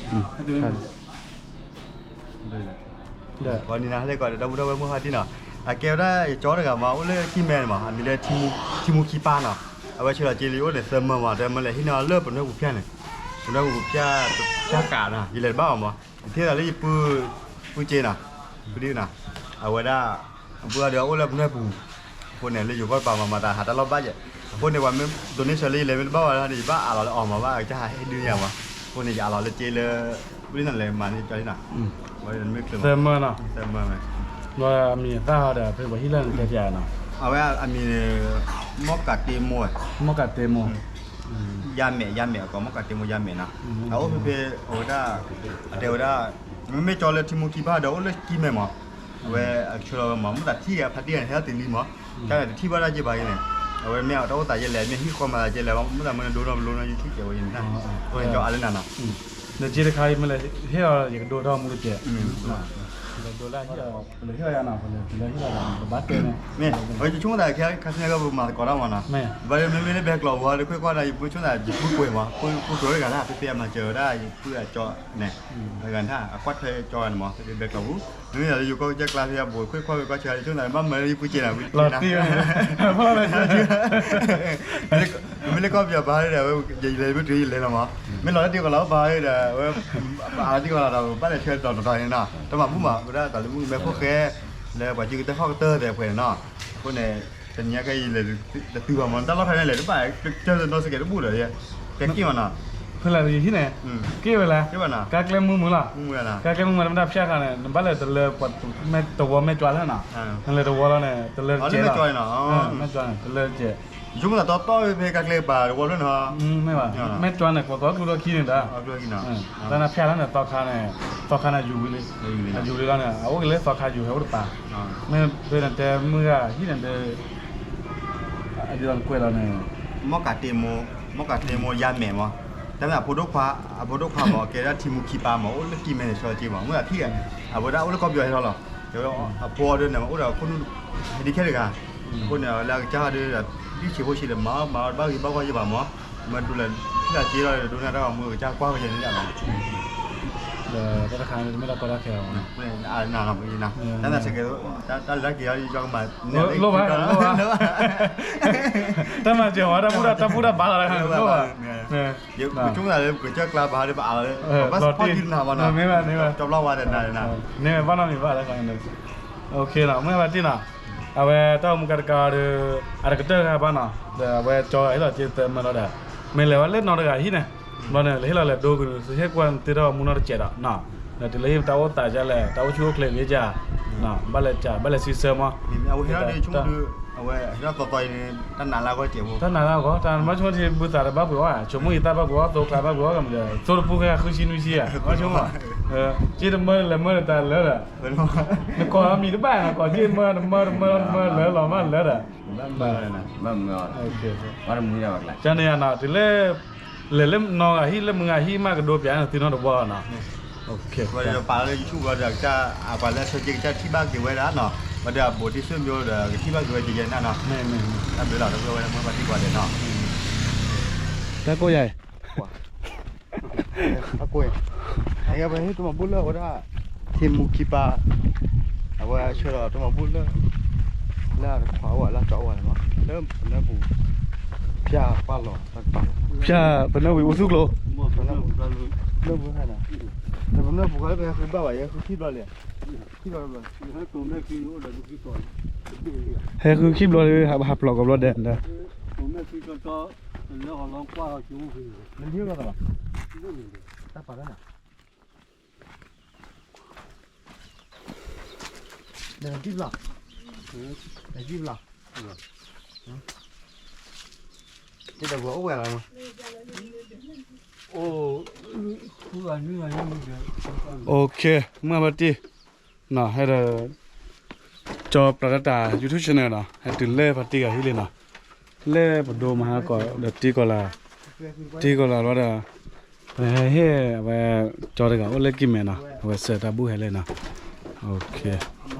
ပှၤနံၤနၤဟဲလၢကီးဒီး ဒီပုၢ်ဒီဝဲၢ်မုၣ်ဟါတံၢ်နီၤ, အကဲဝဲဒၣ်ယကၠီတဂၤမး အိၣ်လၢကံၢ်မဲန့ၣ်မး အမံၤလၢ ထံမူခံပၢ်နီၤ, အဝဲဆှၢလီၤက့လၢယအိၣ်န့ၣ် သၢမၢမး တမၢလၢဟံၣ်န့ၣ်လၢပနွဲၣ်ပူၤဖၠၣ်န့ၣ်, ပနွဲၣ်ပူၤဖၠၣ် ဖၠၣ်ကးနီၤ ယလဲၤတဘၣ်အီၤမး, ယထံၣ်သးလၢယပုၢ် ပုၢ်က့နီၤ, ပုၢ်ဒုနီၤ, အဝဲဒၣ် အပုၢ်အဒီးအိၣ်လၢပနွဲၣ်ပူၤ, အဃိန့ၣ် လၢယိၤကီၢ်တပၤမး မၤတၢ်ဟးတၢ်လီၢ်ဘၣ်ယဲၢ်, အဃိန့ၣ် ပှၤမ့ၢ်ဒိးန့ၢ်ဆၢလၢယလဲၤမ့ၢ်တဘၣ်ဝဲဒၣ်န့ၣ် ယဘၣ်အးလီၤလၢအီၤမး ဘၣ်ကစၢ်ဟးဟ့ၣ်ဒုးယၤမး, အဃိန့ၣ် ယအးလီၤလၢက့လၢ ပလံနီၤလဲၤမၤန့ၢ်ကၠီလံနီၤ, သၢမၢနီၤ, သၢမၢ, အမံၤအသၣ်ဟီဒီး ဖဲပှၤဟံၣ်လၢနတဲပၠးနီၤ, အဝဲအမံၤန့ၣ် မီၢ်ကးတ့မိၢ်, မီၢ်ကးတ့မိၢ် ယါမဲာ် ယါမဲာ် အကိးမီၢ်ကးတ့မိၢ်ယါမဲာ်နီၤ, အအိၣ်ဖဲဖဲ အဝဲဒၣ် အတဲဝဲဒၣ် မ့မ့ၢ်ကၠီလၢထံမူခံပၢ်ဒီးအိၣ်လၢကံၢ်မဲမး, အဝဲအကဆှၢလီၤဝဲမး မုၢ်သးထံၣ်အဖါတံၢ်ဂၤန့ၣ် ဟဲထီၣ်တ့ၢ်လံမး, တၢ်န့ၣ်တထံၣ်ဘၣ်တၢ်က့ဘၣ်ဂ့ၤန့ၣ်, အဝဲမ့ၢ်အတၢ်အိၣ်သးယဲလဲၣ် မ့ၢ်ဟံၣ်ဃီမၤသးကဲလဲၣ် မုၢ်သးမ့ၢ်ဒိနီတဘျီနီ ယထံၣ်ကဲဝဲယန့ၣ်, ကၠီအါလၢနၤနီၤ, နက့တခါအံၤမ့ၢ်လဲၤဟ့ၣ်အီၤ ယကဒိတၢ်မူတကဲး, ဒိလၢဟ့ၣ်အီၤ ပလဲၤဟ့ၣ်အီၤယၤနီၤ ပလဲၤဟ့ၣ်အီၤယၤ ပဘၣ်တဲန့ၣ်, မ့ၢ် အဝဲယဆိကမိၣ်သးခဲခါဆူညါကပမၤသကိးတၢ်မးနီၤ, ဘၣ်မ့မ့ၢ်လၢဘဲကျိးဝဲဒီး ခွ့ၣ်ခွါဒီး ယဆိကမိၣ်သး ယပုၢ်ကွဲးမး ပုၢ်ကွဲးတဂၤလၢ ဖဲဖဲအမၤစၢၤဝဲဒၣ် ယပုၢ်အကၠီန့ၣ်, အဂၤန့ၣ် အကွၢ်ထွဲကၠီဂၤန့ၣ်မး ဖဲဖဲဘဲကျိးပူၤ, မ့မ့ၢ်လၢယိၤကီၢ်ကစၢ်ကျါဖဲအဘူး ခွ့ၣ်ခွါဝဲကွၢ်ဆၢ ယဆိကမိၣ်သး ဘၣ်မၤလၢယပုၢ်က့ၤနၤ လီၤတံၢ် မ့ၢ်လၢကီၢ်ပယီၤဘၣ်ဒီး ဝဲယလဲၤမ့ၢ်တုၤယလဲၤလီၤမး, မ့ၢ်လီၤလၢတံၢ်ကီးလီၤဘၣ်ဒီး ဝဲ ပအါလီၤတံၢ်ကီးလီၤဒီး ဘၣ်လဲၤဆၢဒီးနီၤတၢ်န့ၣ်နီၤ တၢ်မၤဘူၣ်မး ဝဲဒၣ်တၢ်လၢမုၣ်ကမဲဖိဃဲ လၢပှၤစုကတၢၢ်ဟီၣ်ကတၢၢ်သဲးဖှဲးန့ၣ်နီၤ, အဃိန့ၣ် တနံၤအံၤခဲအံၤလဲၤတတုၤဘၣ်မး တၢ်လီၢ်ဖဲန့ၣ်လဲၤတဘၣ် ကတၢၢ်နီၣ်စကဲးတဘူၣ်ဒီး ကဲက့ၢ်မးနီၤ, ဖဲလဲၣ်ယဟံၣ်န့ၣ် က့ၢ်ဝဲလဲၣ်, ကါကျဲမုၢ်မုၢ်လီၤ, ကါကျဲမုၢ်မုၢ် တမ့ၢ်တၢ်ဖၠၣ်ဃာ်န့ၣ် နဘၣ်လဲၤတလၢ မဲၢ်တဝီမဲၢ်ကၠွါလၢနီၤ, နလဲၤတဝီလီၤန့ၣ် တလၢတကဲးလီၤ, မဲၢ်ကၠွါန့ၣ် တလၢတကဲး ယဆိကမိၣ်သးတီတီဖဲကါကျဲပၤတဝီဖျၢၣ်န့ၣ်, မ့ၢ်ဘၣ် မဲၢ်ကၠွါန့ၣ် ကိးသီကျိဒီခံန့ၣ်ဒီး, တၢ်နၢ်ဖၠၣ်လီၤန့ၣ် သီခါန့ၣ်, သီခါန့ၣ်ယူၤဝံၤလံ, ယူၤလံလီၤန့ၣ် အအိၣ်က့ၤလၢသီခါယူၤဟဲအိၣ်တပၤ, မ့ၢ်ဖဲန့ၣ်တဲမုၢ်ဂၤဟံၣ်န့ၣ်ဒီး ဒ်သိးနကွဲးလီၤန့ၣ်, မီၢ်ကးတ့မိၢ်, မီၢ်ကးတ့မိၢ်ယါမဲာ်မး, တၢ်မ့ၢ်အဖိဒိၣ်ခွါ, အဖိဒိၣ်ခွါမး ကဲဒၣ်ထံမူခံပၢ်မး အိၣ်လၢကံၢ်မဲန့ၣ် ဆှၢက့ၤမး မုၢ်သးထံၣ်ဂၤ, အဝဲဒၣ်အိၣ်လၢကီၢ်ပယီၤဟဲထီၣ်လီၤ, အဖိအီၤဒ်န့ၣ် အိၣ်ဒီးခိၣ်နူာ် ဟဲဒ်ခဲတဂၤ, အဃိန့ၣ် လၢအကစၢ်ဒ် ဒ်ဆံးဖိဆံးဒီး မၤမၤတဘၣ်ဂ့ၤဘၣ်ဂီၢ်ယဘၣ်မး, မ့ၢ်ဒိလၢ ထံၣ်လၢက့လီၤ ဒိကနၣ်တၢ်ဂီၤမူ ကစၢ်ကွၢ်ကယဲၢ်န့ၣ်လီၤ, ဒီးတၢ်တခါန့ၣ် တမ့ၢ်တၢ်ကီတၢ်ခဲအီၤ, တၢ်လၢက့ၤအီၤ ယကမၤ လိၣ်ဘၣ်, တၢ်မၤစၢၤဝဲ တၢ်ဘူၣ်တၢ်ဘါလီၤ, လိၣ်ဘၣ်, ပဆိကမိၣ်သးလၢ ပကစၢ်ကျါဘၣ်ဒီး ပအါလီၤလၢ ဘၣ်စပီၣ်ကံနၤဘၣ်နီၤ, မ့ၢ်ဘၣ်န့ၣ်ဘၣ်, ကၠီဘျီဝါဒီးနၤန့ၣ်, န့ၣ်ဘၣ်နီတမံၤဘၣ်လၢ မုၢ်ဘၣ်တ့ၢ်နီၤ, အဝဲတၢ်အိၣ်မူကါတကါဒီး အတကတၢၢ်ဂၤဘၣ်နီၤ, ဒီးအဝဲကၠီဟ့ၣ်လီၤက့သၢမၢလီၤဒီး မ့ၢ်လဲၤဝဲလၢနီတဂၤဟံၣ်န့ၣ်, ဘျီန့ၣ် လဲၤဟ့ၣ်လီၤလဲၤဒိကနုာ် ဟ့ၣ်ကွၢ်နတ့ထီၣ်မူနီတစဲးဒီး ဒီးတုၤလၢဟံၣ်တၢ်အိၣ်သးဒ်လဲၣ် တၢ်အိၣ်ဆူၣ်အိၣ်ချ့ဂ့ၤကၢ်, ဘၣ်လဲၤကၢ် ဘၣ်လဲၤစံးဆၢမး, အဝဲဟဲထီၣ်ဒ်ဆိကမိၣ်ဒ် အဝဲဟဲထီၣ်သီသီအံၤန့ၣ် တၢ်နးလၢအဂီၢ်စဲးဖိ, တၢ်နးလၢအဂီၢ် တၢ်မ့ၢ်ဆိကမိၣ်ထံဘုသးဒီးဘၣ်ပှ့ၤအီၣ်ဧါ, ဆိကမိၣ်အံၤတၢ်ဘၣ်ပှ့ၤအီၣ် သိချါဘၣ်ပှ့ၤအီၣ်ကမၤဒီး သိတပူၤခဲဃုဆံနွံဆံဧါ, မ့ၢ်ဆိကမိၣ်, က့တမၢလဲၤမၢဒီးတၢ်လၢဒီး နကိးအမံၤတဘၣ်နီၤ ကိးက့တမၢတမၢတမၢတမၢလၢလီၤမးလၢဒီး ဘၣ်မၢ, ကန့ၣ်ယၤနီၤ တုၤလၢ လဲၤလၢနီဂၤဟံၣ်လၢမုၢ်ဂၤဟံၣ်မးကဒိပၠးန့ၣ် သုနီတဝီလီၤနီၤ, ပာ်လၢ YouTube ဒီး ပှၤလၢအဆၢက့ၤကစၢ်ထံၣ်ဘၣ်က့ၤဝဲဒၣ်နီၤ, ဝဲဒၣ်အဘူးတံၢ်ဆွေမျိုးဒီး ကထံၣ်ဘၣ်က့ၤဝဲကယဲၢ်နၤနီၤ, တၢ်ဘျုးလီၤ တၢ်ဘျုးဝဲလၢမုၢ်ပှၤထံၣ်ပှၤလဲၣ်နီၤ, တၢ်ကိၢ်ယၤအံၤ အကိၢ်, အဝဲဟ့ၣ်တမၤဘူၣ်လၢဝဲဒၣ် ထံမူခံပၢ်, အဝဲဆှၢဒီးတမၤဘူၣ်လၢ လၢအတခွါအိၣ်ဝဲလၢအကၠီအိၣ်ဝဲန့ၣ်မး လၢပနၢ်ပူၤ, ဖၠၣ်ပၢ်လီၤ, ဖၠၣ်ပနၢ်ဝံၤအိၣ်သူၣ်ကျိၤ, ပနၢ်ပူၤ, ပနၢ်ပူၤခီလၢပဟဲဃုဘၣ်ဘၣ် ယဟဲဃုခံဘျီလံ, ခံဘျီ, ဟဲဃုခံဘျီလံ ဟးပျီၢ်ကီးဘျီဒဲး လၢအီၤလီၤကွၢ်အီၤကၠိမုၢ်ဖံန့ၣ်, လၢယိၣ်လီၤသးလီၤ, တၢ်ပာ်လၢနၤ, နဒံၣ်ဘျီ, နဒံၣ်ဘျီ, တၢ်တဘျီအိၣ်ဝဲလီၤ, အိၣ်, မုၢ်ဘၣ်တ့ၢ်, နီၤ ဟဲဒီး ကၠီပျၢ်တၢ် YouTube channel နီၤ ဟဲတုၤလၢပှၤတံၢ်ဂၤဟံၣ်လံနီၤ, လၢပဒိမဟါကီးဒီးတံၢ်ကီၢ်လၢ်, တံၢ်ကီၢ်လၢ်လီၤဒီး, ဟဲဟ့ၣ်အဝဲ ကၠီတဂၤအိၣ်လၢကံၢ်မဲနီၤ အဝဲစဲးတၢ်ဘူၣ်ဟဲလၢနီၤ,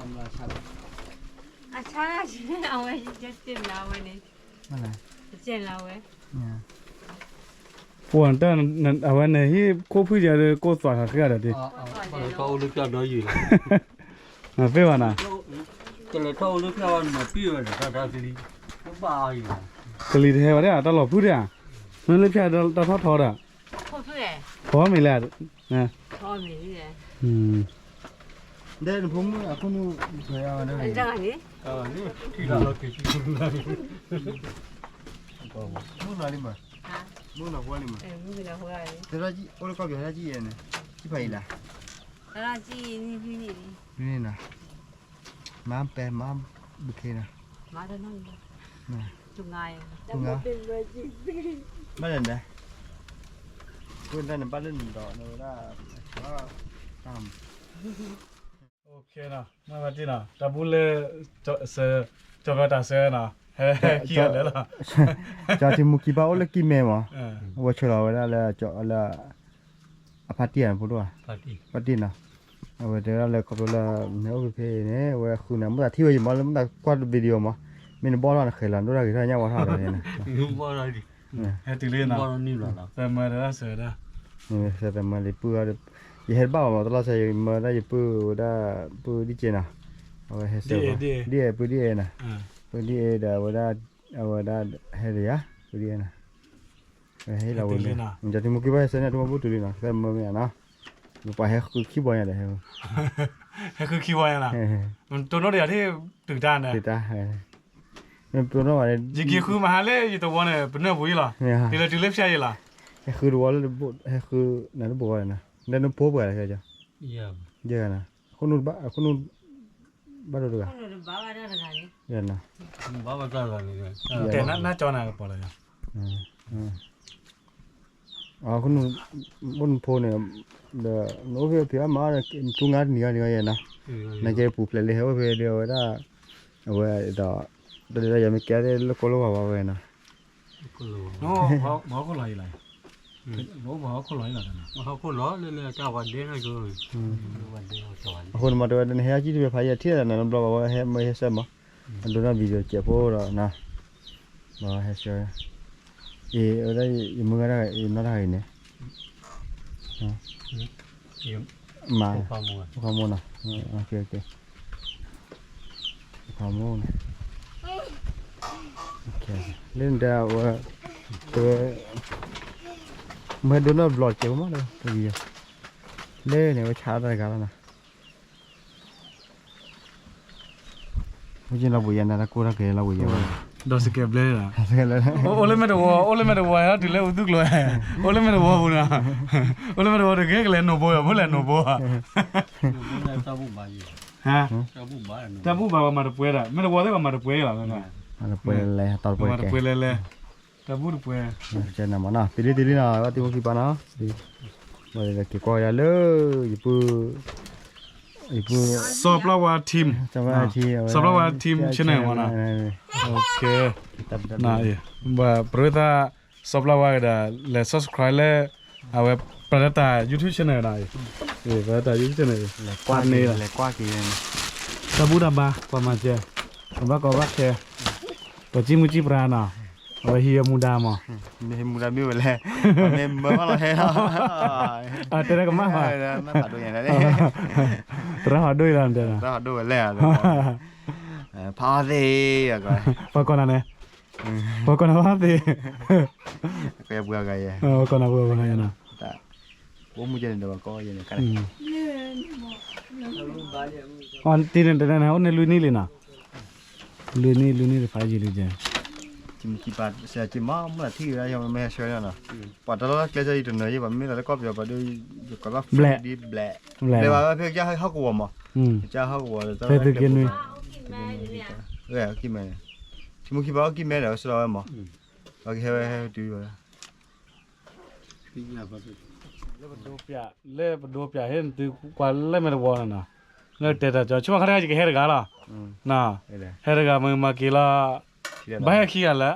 အဆါအဝဲ ယတဲလၢဝဲန့ၣ်, ယတဲလၢဝဲ ပှၤတၢ် အဝဲန့ၣ်ဟံၣ်ခိၣ်ဖုၣ်ယၤဒီး ကိၢ်သွးခးဃ့ဒီးဒ်, မၤပ့ၢ်ဘၣ်နၤ, ကလံၤတဟဲဘၣ်ဒၣ် တၢ်လီၤဖုၣ်ဒၣ်ဧါ, မ့ၢ်လၢဖျါတၢ်ထီၣ်ထီဒီး, ဖီမ့ၤလဲၣ်, ဒဲနဖိမုၣ်အခိၣ်နူာ်, မုၣ်နၤလံမး, မုၣ်နၤဃိလံမး, အိၣ်လၢကီၢ်ပယီၤဟဲကံၣ်ယဲန့ၣ်, ကံၣ်ဖးယံၤလၢ်, နံၤနီၤ, မါပဲမါဘုခ့နီၤ, မါတနီၤ, ဘၣ်လဲၣ်, ပတၢ်န့ၣ်ဘၣ်လၢနဒီးနဝဲဒၣ်, မ့ၢ်ဘၣ်တ့ၢ်နီၤ တၢ်ဘူၣ်လၢ ကၠီကတၢ်စၢနီၤ, ဟဲခံဂၤလၢာ်လီၤ, ကၠီထံမူခံပၢ်အိၣ်လၢကံၢ်မဲမး, အဝဲဆှၢလီၤဝဲဒၣ်လၢ လၢ အဖါတံၢ်ဧါ ဖိဒိၣ်ဧါ, ဖါတံၢ်နီၤ, အဝဲတဲဝဲဒၣ်လၢခီဖျိလၢ မ့ၢ်အိၣ်ဖဲဖဲအံၤန့ၣ် အဝဲဃုန့ၣ် မ့ၢ်သးထံၣ်ဝဲယံၤမး လၢမ့ၢ်သးကွၢ် video မး, မ့ၢ်နဘီၣ်ထီၣ်နဃဲၤလီၤ ဒိၣ်တၢ်ဂ့ၤထီၣ်ညၣ်ဝါထီၣ်ဒီးန့ၣ်, ဟဲတုၤလံနီၤ, သမၢဒီးစၢၤဒၣ်, သမၢလံပုၢ်, ယဟဲတဘၣ်ဘၣ်မး တလီၤစဲး ယမၢဒၣ်ယပုၢ်ဝဲဒၣ် ပုၢ်ဒ်က့နီၤ, အဝဲဟဲစၢၤ, ဒ်အဲၣ် ပုၢ်ဒ်အဲၣ်နီၤ, ပုၢ်ဒ်အဲၣ်ဒီးအဝဲဒၣ်, အဝဲဒၣ်ဟဲလၢယၤ, ပုၢ်ဒ်အဲၣ်နီၤ ဟဲလီၤဝဲန့ၣ်, ကၠီထံမူခံပၢ်ဟဲစၢၤန့ၣ် တမ့ၢ်ဘူၣ်တုၤလံနီၤ သမၢမ့ၢ်ဧါနီၤ, ပှၤဟဲဃုခံဘီညါဒီးဟဲ, ဟဲဃုခံဘီညါနီၤ, တနီၣ်တယၤထံၣ်တုၤတၢ်န့ၣ်, တနီၣ်ဘၣ်န့ၣ်, ယက့ၤဃုမဟါလၢယတဝီန့ၣ် ပနၢ်ပူၤယံလီၤ, တုၤလၢတုၤလၢဖျါယံလီၤ, ဟဲဃုတဝီလၢ, ဟဲဃုနၤတဘိဝဲန့ၣ်, လၢနဖိပှၤလဲၣ်, ယဲၢ်ဂၤနီၤ, အခိၣ်နူာ်တဘၣ်, အခိၣ်နူာ် ဘၣ်ဒိတဂၤ, တဲနၢ်ကၠီနၤကပီၤလီၤ, အခိၣ်နူာ်, ဘၣ်နဖိန့ၣ်, ဒီးနအိၣ်ဖဲဖံးအါမး, နထူငါတနံၤဂၤနံၤဂၤယဲၢ်နီၤ, နကဲပူၤဖျဲးလံ ဟဲအိၣ်ဖဲဒီးအဝဲဒၣ်, အဝဲဒီး, တၢ်ဒုးတၢ်ယၤမ့ၢ်ကဲလၢကိၢ်လၢဝါဝဲနီၤ, ပှၤဟီၣ်ခိၣ်လီၤယံလီၤ, ပှၤဟီၣ်ခိၣ်လီၤယံလီၤ, အဃိန့ၣ်မ့ၢ်တဲဝဲဒၣ် နဟဲအါကံၢ်တဘ့ၣ်ဖးယံာ်ထံၣ်ဒီးနၤ နဘျီဘၣ်ဝဲဟဲမ့ၢ်ဟဲဆၢမး, အဒိနၢ် video ကဲးဖိဒီးနၤ, ဘၣ်ဟဲဆၢ, အဝဲဒၣ် ယမုၢ်ဂၤတၢ်ဂ့ၤ ယနီၢ်တၢ်ဂ့ၤန့ၣ်, မၤ, အိၣ်ဖးမိၢ်နီၤ, အိၣ်ဖးမိၢ်န့ၣ်, လၢနတဲဝဲ, တဲဝဲ, မ့ၢ်ဟဲဒိနၢ် vlog ကဲးဖိမးလၢ, လၢန့ၣ် အဝဲဆါတၢ်တဂၤလီၤနီၤ မ့ၢ်က့ၤလီၤပူၤယဲၢ်နၤ တၢ်ကိၢ်တၢ်ဂီၤလီၤပူၤယဲၢ်, ဒီးစကဲးဘျဲၣ်လီၤ, အိၣ်လၢမဲာ်တဝီ အိၣ်လၢမဲာ်တဝီ ဟဲတုၤလၢအူသူၣ်ကျိၤ, အိၣ်လၢမဲာ်တဝီပူၤနီၤ, အိၣ်လၢမဲာ်တဝီတဂ့ၤ ကလဲၤနိၣ်ဘိ ဖိလဲၤနိၣ်ဘိ, တၢ်ဘူၣ်ဘၣ်ပှၤမၤတပှဲၤဒီး မဲာ်တဝီသ့ၣ်ပှၤမၤတပှဲၤလီၤ, မၤတပှဲၤလဲၣ် တၢ်ဘူၣ်တပှဲၤ, တုၤလံတုၤလံနီၤ ဘၣ်တံၤဖိခံပၢ်နီၤ, က့ၤကွၢ်ယၤလၢ ယပုၢ်, ယပုၢ်, စီၤပျၢ်ဝါ team, စီၤပျၢ်ဝါ team channel မနီၤ, ပရၢသး စီၤပျၢ်ဝါကဒီး လဲၤ subscribe လၢ အဝဲ ပရၢသး YouTube channel နီၤ, ပရၢသး YouTube channel, လဲၤကွၢ်က့ၤ, တၢ်ဘူၣ်တၢ်ဘါ ပှၤမၤစၢၤ, ပဘၣ်ကီဘၣ်ခဲ, ပစံၣ်မူစံၣ်ပြါနီၤ, အဝဲဟံးအမူဒါမး, မ့ၢ်မူဒါမ့ၢ်ဝဲလဲၣ်, မ့ၢ်မၢဘၣ်လီၤဟဲလီၤ, တဲတၢ်ကမၣ်ဘၣ်, သရၣ်ဟးဒိၣ်အံၤလီၤ, သရၣ်ဟးဒိၣ်ဝဲလဲၣ်, ဖးအီၣ်သ့, ပှၤကိးနၤန့ၣ်, ပှၤကိးနၤဖးအီၣ်သ့, ပှၤကိးနၤပှၤကိးနၤယဲနီၤ, အိၣ်မူကဲန့ၣ်ဒီး ပှၤကိးယဲန့ၣ်, အတံၤန့ၣ်တနၤန့ၣ် အိၣ်န့ၣ်လွံၢ်နံၣ်လံနီၤ, လွံၢ်နံၣ် လွံၢ်နံၣ်တဖးယံာ်လံကဲ, မ့ၢ်မ့ၢ်ထံၣ်ဝဲဒၣ် ယမ့ၢ်ဟဲဆှၢနီၤ, ပှၤတၢ်လီၢ်တၢ်ကျဲစၢ်ယတနၢၤယဲဘၣ် မ့ၢ်သးလၢကီၢ်ပယီၤပှၤဒိၣ်, ယကိးဘၣ် ဘျဲၣ်, ဘျဲၣ်ဘၣ်ဝဲဖဲ ကစၢ်ဟီၣ်ကဝီၤမး, ကစၢ်ဟီၣ်ကဝီၤဒီး ကံၢ်မဲ, ထံမူခံပၢ်အိၣ်ကံၢ်မဲဒီး ဝဲဆှၢလီၤဝဲမး, ပှၤကဟဲဝဲဟဲတုၤ, လၢပဒိပျး, လၢပဒိပျးဟဲနသုကွၢ်လၢမဲာ်တဝီနီၤနီၤ, လၢတဲတၢ်ကၠီ ဆိကမိၣ်ခါတခါယကဟဲတဂၤလီၤ, ဟဲတဂၤမ့ၢ်မၤက့ၤလီၤ, ဘၣ်ဟဲခံဂၤလၢာ်,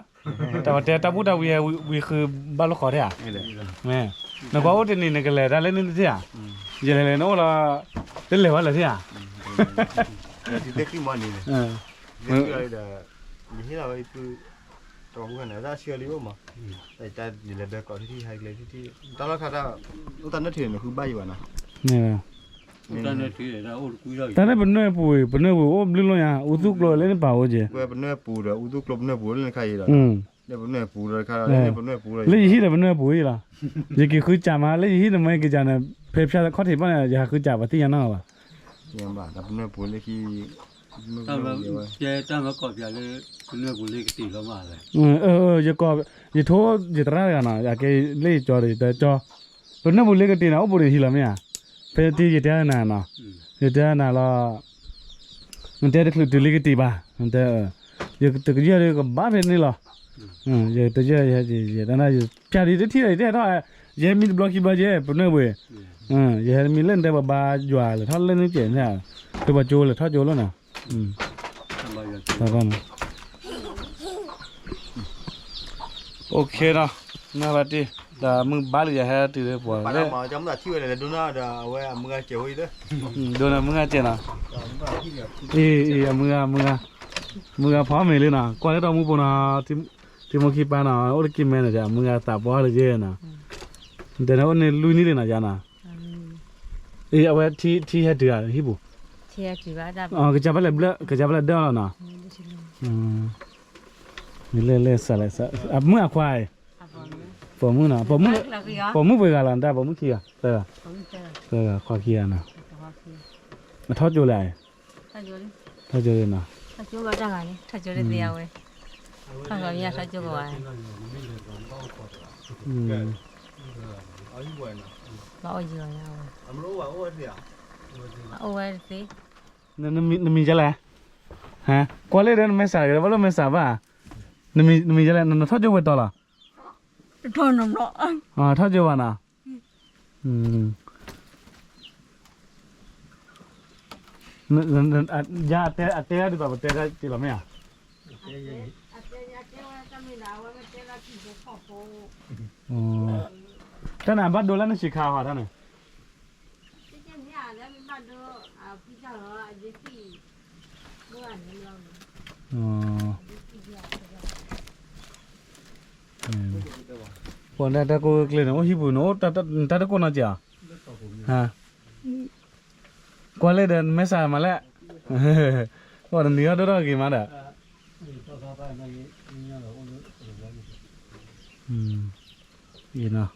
တၢ်ပတဲတၢ်ဘူၣ်တၢ်ဝံၤဟဲဝံၤဃုဘၣ်လိာ်ဃီၤဒၣ်ဧါ, မ့ၢ်, နကွၢ်အိၣ်တနံၤနကလဲၤတၢ်လၢန့ၣ်တသ့ဧါ, ယလဲၤလဲၤနအိၣ်လီၤ, တလဲၤဝဲလဲၤသ့ဧါ, ယဟ့ၣ်လီၤဝဲပုၢ် တၢ်ဆှၢလံအိၣ်မး, တၢ်လဲၤဘဲကျိးထံထံ ဟဲကျဲထံထံ, တၢ်လီၢ်ခါတၢ် အိၣ်တၢ်နၢၢ်ထံန့ၣ် နဃုဘၣ်ယံၤဘၣ်နီၤ, တၢ်လၢပနွဲၢ်ပူၤအံၤ ပနွဲၢ်ပူၤအိၣ်ဘျုးလီၤညါ အူသူကျိၤလၢနပာ်အိၣ်က့ၤ, ပနွဲၢ်ပူၤဒီး အူသူကျိၤပနွဲၢ်ပူၤလၢနခါအံၤဒီး, လၢပနွဲၢ်ပူၤဒီးခါဒီး လၢပနွဲၢ်ပူၤဒီး လၢယဟံၣ်ဒီးပနွဲၢ်ပူၤအံၤလီၤ, ယက့ၤဃုစးမး လၢယဟံၣ်တမ့ၢ်ကစးန့ၣ် ဖဲဖၠါခီၣ်ထံးဘၣ်န့ၣ် ယဟးဃုစးပှၤသ့ၣ်ညါနီၢ်ဘၣ် ပနွဲၢ်ပူၤလၢခံ, ကဲတၢ်မၤကီၢ်ပၠးလၢ ပနွဲၢ်ပူၤလၢကတံာ်လီၤမး, ယကိး, ယထိယသရၣ်တဂၤနီၤ အကဲလၢယကၠီဒီး ယတဲကၠီ, ပနွဲၢ်ပူၤလၢကတံာ်န့ၣ် အိၣ်ဘူးဒီးဟံးလီၤမ့ၢ်ဧါ, ဖဲတံၤယတဲနၤနီၤ, ယတဲနၤလီၤ, နတဲတချုးတုၤလၢကတံာ်ဘၣ်, ယတကယၢၢ်ဒီးကဘၣ်ဖဲန့ၣ်လီၤ, ယတယၢၢ်ယဲ, ယဲ, ယဲ, ယဲ, ဖၠါဒ်တထံၣ်ဒီး ယတဲဟဲထီၣ်, ယဟဲမံတဘျီခံဘျီယဲ ပနွဲၢ်ပူၤ, ယဟဲမံလၢနတဲပှၤဘါယွၤလဲၤထီၣ်လၢနကဲန့ၣ်, ဒီးပှၤကၠိလဲၤထီၣ်ကၠိလီၤနီၤ, အိၣ်ခ့နီၤ, မ့ၢ်ဘၣ်တ့ၢ်, ဒီးမုၢ်ဘါလံယဟဲတုၤလၢပှၤ, ဒိနမုၢ်ဂၤစဲးနီၤ, အံၤ အံၤ အမုၢ်ဂၤ, မုၢ်ဂၤဖီမ့ၤလံနီၤ, ကွၢ်လၢတၢ်မူပူၤနီၤ, ထံမိၢ်ခံပၢ်နီၤ အိၣ်တက့ၢ်မဲန့ၣ် အမုၢ်ဂၤသးပှၢ်လၢယဲနီၤ, တဲန့ၣ်အိၣ်န့ၣ်လွံၢ်နံၣ်လံနီၤယါနီၤ, အံၤ အဝဲထံဟဲတုၤဧါ ဟံၣ်ပူၤ, ကစၢ်ဖဲလဲၣ်ဘျၢ ကစၢ်ဖဲလဲၣ်ဒၢလီၤနီၤ, မ့ၢ်လဲၣ်လဲၣ်စးလဲၣ်စး, အမုၣ်အခွါအံၤ, ပိာ်မုၣ်နီၤ, ပိာ်မုၣ်ပှဲၤဂၤလီၤ နတၢ်ပိာ်မုၣ်ခံဂၤ, သၢဂၤ, သၢဂၤခွါခံဂၤနီၤ, အထီၣ်ကၠိလဲၣ်, ထီၣ်ကၠိလံနီၤ, ထီၣ်ကၠိလံသ့ဝဲ, ဘၣ်အီၣ်ယံၤအီၤ, အအိၣ်ဝဲတသ့, နမံၤဒ်လဲၣ်, ကွၢ်လၢဒီးနမဲာ်ဆှးတဂ့ၤ ဘၣ်လိၣ်မဲာ်ဆှးဘၣ်, နမံၤဒ်လဲၣ် နထီၣ်ကၠိဝဲတီၤလီၤ, ထီၣ်ကၠိဘၣ်နီၤ, ယၤအတဲဒ်သိးပတဲဒ်တ့ၢ်လီၤမ့ၢ်ဧါ, တၢ်န့ၣ် အဘၣ်ဒိလၢနဆံးခါဟီတၢ်န့ၣ် ပှၤတၢ်ကိၢ်ကျဲန့ၣ် အိၣ်ဟံၣ်ပူၤန့ၣ် အိၣ်တၢ်တကိၢ်နီတစဲးဧါ, ကွၢ်လၢဒီးမဲာ်ဆှးမးလဲၣ်, ပှၤတနံၤအီၣ်ဒိၣ်ထီၣ်ဂ့ၤမးဒီး အံၤနီၤ,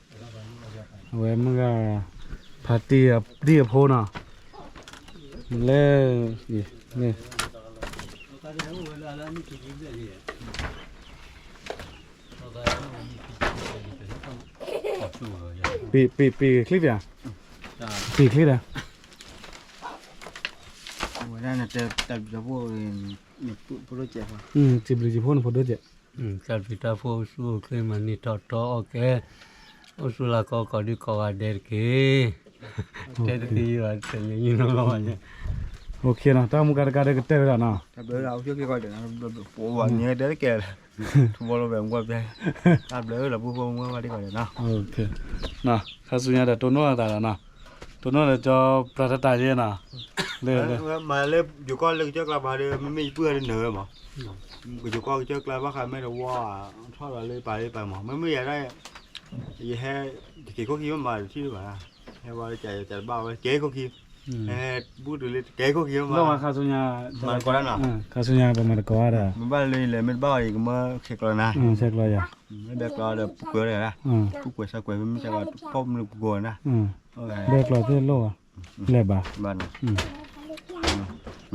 အဝဲမုၢ်ဂၤ ဖါတံၢ်အဖိနီၤ, လၢ ပ့ၤ ပ့ၤ ပ့ၤချံပၠး, ပ့ၤချံဒီး ဝဲဒၣ်နတဲတၢ်ဘျုးတၢ်ဖှိၣ်, ဖိဒိၣ်ကဲး, တၢ်ဘျုးတၢ်ဖှိၣ်န့ၣ်ဖိဒိၣ်ကဲး, တၢ်ဘျုးတၢ်ဖှိၣ်အိၣ်ဆူၣ်အိၣ်ချ့မၤန့ၢ်ထီၣ်တီအီၣ်ကဲ, အိၣ်ဆူၣ်လၢကီကီၢ်ဒုးကိးဂၤဒဲးတက့ၢ်, တဲတသ့ဘၣ်, တမ့ၢ်ညီနီၢ်ဘၣ်, တၢ်မူကါတကါဒီးကတၢၢ်ဝဲဒၣ်နီၤ, တၢ်ဘျုးဒၣ်အိၣ်ဆူၣ်အိၣ်ချ့ကီးဒဲး, ပဝဲန့ၣ်တဲတကဲး, ထူဘီလိဘဲမူကီၢ်ပျဲ, တၢ်ဘျုးလၢပူဖိမုၣ်ဝဲဒၣ်ကီးဒဲးနီၤ, ခါဆူညါဒီးတိၢ်နီၣ်အသးဒီးနီၤ, တိၢ်နီၣ်ဒီးကၠီပြၤတၢ်တၢ်ယဲနီၤ, လၢ မၤလၢယိၤကီၢ်လၢကစၢၢ်ကျါဘၣ်ဒီး မ့မ့ၢ်ယပုၢ်ဒီးနၢၤဝဲမး, ကယိၤကီၢ်ကစၢၢ်ကျါဘၣ်ဃးမဲာ်တဝီ, ထီၣ်လီၤလၢပာ်လၢပာ်မး, မ့မ့ၢ်ယၤဒၣ်, ယဟဲ, ယက့ၤခိၣ်ခံမးတထံၣ်ဘၣ်, ဟဲဝဲလၢကယၤကဘၣ်ဝဲက့ၤခိၣ်ခံ, ဟဲဘူၣ်တုၤလၢက့ၤခိၣ်ခံမး, ခါဆူညါ, မၤတကိးဒၣ်နီၤ, ခါဆူညါပမၤတကိးဒၣ်, မ့ၢ်ဘၣ်လၢယလဲၤမ့ၢ်တဘၣ်အီၤ ယကမၢဆဲးကျိး, ဆဲးကျိးယၤ, မ့ၢ်ဘဲကျိးဒီးပူၤကွဲးဝဲဒၣ်, ပူၤကွဲးဆဲးကွဲး မ့ၢ်ဆဲးကျိးပီၣ်မနုၤပူၤကွဲးဝဲဒၣ်, ဘဲကျိးသ့ၣ်လိၣ်, လဲၤဘၣ်, လၢ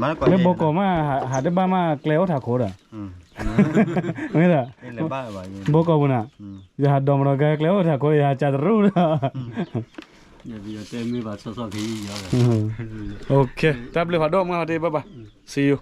ဘီကီးမး, ဟးတဘၣ်မးကျဲအိၣ်ထးခိဒီး, မ့ၢ်ဒီး, ဘီကီးပူၤနၤ, ယဟးဒိးမၤဒီးကကျဲအိၣ်ထးခိဒီး ယဟးကးတရူၢ်ဒီး, တၢ်ဘျုးဖးဒိၣ်မးတဘၣ်ဘၣ်, see you.